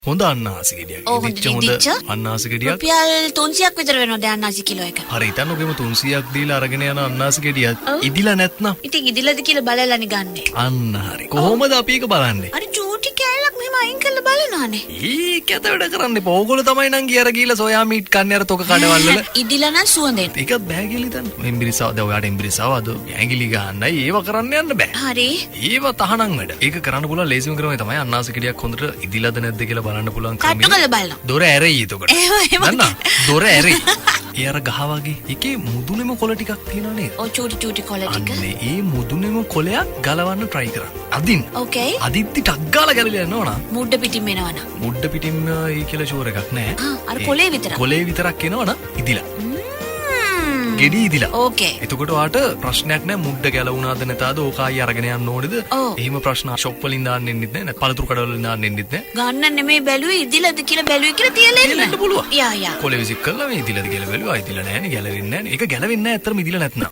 හොඳ අන්නාසි ගෙඩියක්. ඔව්, හොඳ ඉදිච්ච හොඳ ඉදිච්ච. අන්නාසි ගෙඩියක්. රුපියල් 300ක් විතර වෙනවා දැන් අන්නාසි කිලෝ එක. හරි, හිතන්නකෝ එම 300ක් දීලා අරගෙන යන අන්නාසි ගෙඩියක් ඔව්. ඉදිලා නැත්නම්? ඉතින් ඉදිලාද කියලා බලලානේ ගන්නෙ. අන්න හරි. කොහොමද අපි ඒක බලන්නේ? අර චූටි කෑල්ලක් මෙහෙම අයින් කරලා බලනවානේ. ඒක ඇත වැඩ කරන්න එපා. ඕගොල්ලෝ තමයි නම් ගිය අර ගිහලා සෝයා මීට් කන්නේ අර තොක කඩවල් වල. ඉදිලා නම් සුවඳ එනවා. ඒකත් බෑ කියලා හිතන්න. එම්බිරිසාව දැන් ඔයාට එම්බිරිසාව අද ඇඟිලි ගහන්නයි ඒව කරන්න යන්න බෑ. හරි. ඒව තහනම් වැඩ. ඒක කරන්න පුළුවන් ලේසිම ක්‍රමය තමයි අන්නාසි ගෙඩියක් හොඳට ඉදිලාද නැද්ද කියලා බලන්න පුළුවන් ක්‍රමය. තට්ටු කරලා බලනවා. දොර ඇරෙයි එතකොට. එහෙම එහෙම. දන්නා? දොර ඇරෙයි. ඒ අර ගහ වගේ ඒකේ මුදුනේම කොළ ටිකක් තියෙනව නේද? ඔව්, චූටි චූටි කොළ ටික. අන්න ඒ මුදුනේම කොළයක් ගලවන්න try කරන්න. අදින්න. ඕකේ. අදිද්දි ටක් ගාලා ගැලවිලා යනවා නම්. මුඩ පිටින් එනවනම්. මුඩ පිටින්ම ඒ කියලා ෂුවර් එකක් නෑ. ආ, අර කොළේ විතරක්. කොළේ විතරක් එනවනම් ඉදිලා. ගෙඩි ඉදිලා. ඕකේ. එතකොට ඔයාට ප්‍රශ්නයක් නෑ මුඩ ගැලවුණාද නැතාද, ඕක ආයි අරගෙන යන්න ඕනේද? ඔව්. එහෙම ප්‍රශ්න ෂොප් වලින් දාන්න එන්නෙත් නෑ, නැත්නම් පළතුරු කඩවල වලින් දාන්න එන්නෙත් නෑ. ගන්න නෙමෙයි බැලුවේ, ඉදිලාද කියලා බැලුවේ කියලා තියලා එන්න. තියලා එන්න පුළුවන්. යා යා. කොළේ විසික් කරලා මේ ඉදිලාද කියලා බැලුවා. ඉදිලා නෑනේ, ගැලවෙන්නේ නෑනේ. ඒක ගැලවෙන්නේ නෑ ඇත්තටම ඉදිලා නැත්නම්.